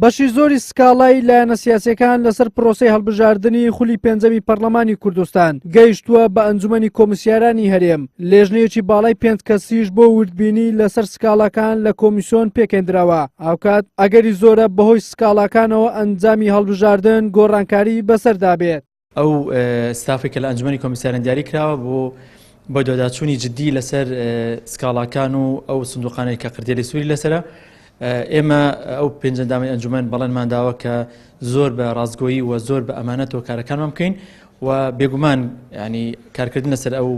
بەشی زۆری سکاڵای لایەنە سیاسیەکان لەسەر پرۆسەی هەڵبژاردنی خولی پێنجەمی پەرلەمانی کوردستان گەیشتووە بە ئەنجومەنی کۆمیسیارانی هەرێم، لێژنەیەکی باڵای پێنج کەسیش بۆ وردبینی لەسەر سکاڵاکان لە کۆمیسیۆن پێکهێندراوە، هاوکات ئەگەری زۆرە بەهۆی سکاڵاکانەوە ئەنجامی هەڵبژاردن گۆڕانکاری بەسەردا بێت. ئەو ستافێک کە لە ئەنجومەنی کۆمیسیاران دیاری کراوە بۆ بەدواداچوونی جددی لەسەر سکاڵاکان و ئەو سندوقانەی کە قردێلی سووری لەسرە ئێمە ئەو پێنجەندامی ئەنجومەن بەڵێنمان داوە کە زۆر بە ڕاستگۆیی و زۆر بە ئەمانەتەوە کارەکانمان بکەین و بێگومان ینی کارکردن لەسەر ئەو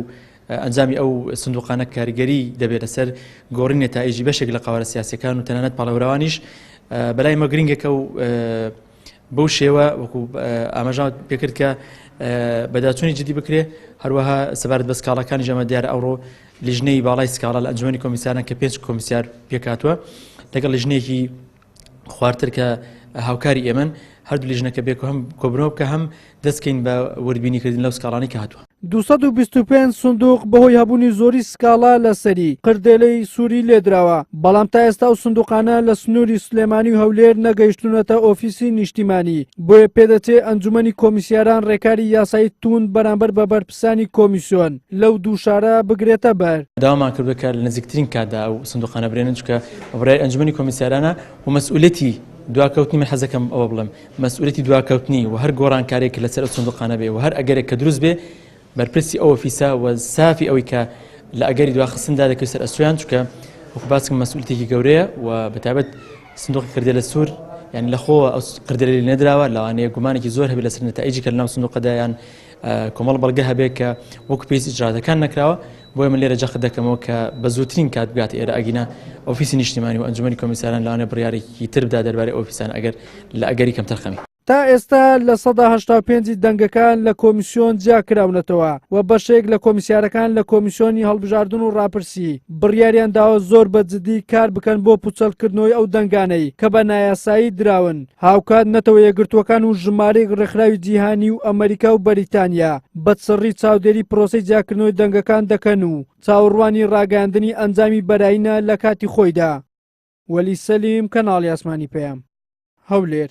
ئەنجامی ئەو سندوقانە کاریگەری دەبێت لەسەر گۆڕینی نەتائیجی بەشێک لە قەوارە سیاسەکان و تەنانەت پاڵێوراوانیش بەلای مە گرنگەکە و بەو شێوە وەکو ئاماژان پێکرد کە بەداچوونی جدی بکرێ هەروەها سەبارەت بە سکاڵاکانی ژەمە دیارە ئەوڕۆ لیژنەی باڵای سکاڵا لە ئەنجومەنی کۆمیسیاران کە پێنج کۆمیسیار پێکهاتووە لەگەڵ لیژنەیەکی خوارتر کە هاوکاری ئێمەن هەردوو لیژنەکە بێک هەم کۆبنەوە بکە هەم دەستکەین بە وردبینیکردن لەو سکاڵانی کە هاتووە. 225 سندوق بەهۆی هەبوونی زۆری سکاڵا لەسەری، قردێلەی سووری لێدراوە، بەڵام تا ئێستا ئەو سندوقانە لە سنووری سلێمانی و هەولێر نەگەیشتوونەتە ئۆفیسی نیشتیمانی، بۆیە پێدەچێ ئەنجومەنی کۆمیسیاران رێکاری یاسایی تووند بەرامبەر بە بەرپرسانی کۆمیسیۆن لەو دوو شارە بگرێتە بەر. داوامان کردووە کە لە نزیکترین کاتدا ئەو سندوقانە برێنن، چونکە بڕیاری ئەنجومەنی کۆمیسیارانە و مەسئولیەتی دواکەوتنی من حەزەکەم ئەوە بڵێم مەسئولیەتی دواکەوتنی و هەر گۆڕانکاریەک کە لەسەر ئەو سندوقانە بێ و هەر ئەگەرێک کە دروست بێ بەرپرسی ئەو ئۆفیسە و سافی ئەوەی کە لە ئەگەری دواخستندا دەکەوێت سەر ئەستۆیان چونکە وەکو باسم مەسئولیەتێکی گەورەیە و بەتایبەت سندوقی قردێلە سوور یعنی لە خۆوە ئەو قردێلە لێ نەدراوە لەوانەیە گومانێکی زۆر هەبێت لەسەر نەتائیجی کە لەناو سندوقەدا یان کۆمەڵ بەڵگە هەبێت کە وەکو پێویست ئیجراتەکان نەکراوە بۆیە من لێرە جەخت دەکەمەوە کە بە زووترین کات بگاتە ئێرە ئەگینا ئۆفیسی نیشتیمانی و ئەنجومەنی کۆمیساران لەوانەیە بڕیارێکی تر بدا دەربارەی ئۆفیسان ئەگەر لە ئەگەری کەمتەرخەمی. تا ئێستا 85% ی دەنگەکان لە کۆمیسیۆن جیا کراونەتەوە و بەشێک لە کۆمیسیارەکان لە کۆمیسیۆنی هەڵبژاردن و ڕاپرسی بڕیاریان داوە زۆر بە جدی کار بکەن بۆ پوچەڵکردنەوەی ئەو دەنگانەی کە بە نایاسایی دراون. هاوکات نەتەوە یەکگرتووەکان و ژمارەیەک ڕێکخراوی جیهانی و ئەمەریکا و بەریتانیا بە چڕی چاودێری پرۆسەی جیاکردنەوەی دەنگەکان دەکەن و چاوەڕوانی ڕاگەیاندنی ئەنجامی بەرایینە لە کاتی خۆیدا. وەلی سەلیم، کەناڵی ئاسمانی پەیام، هەولێر.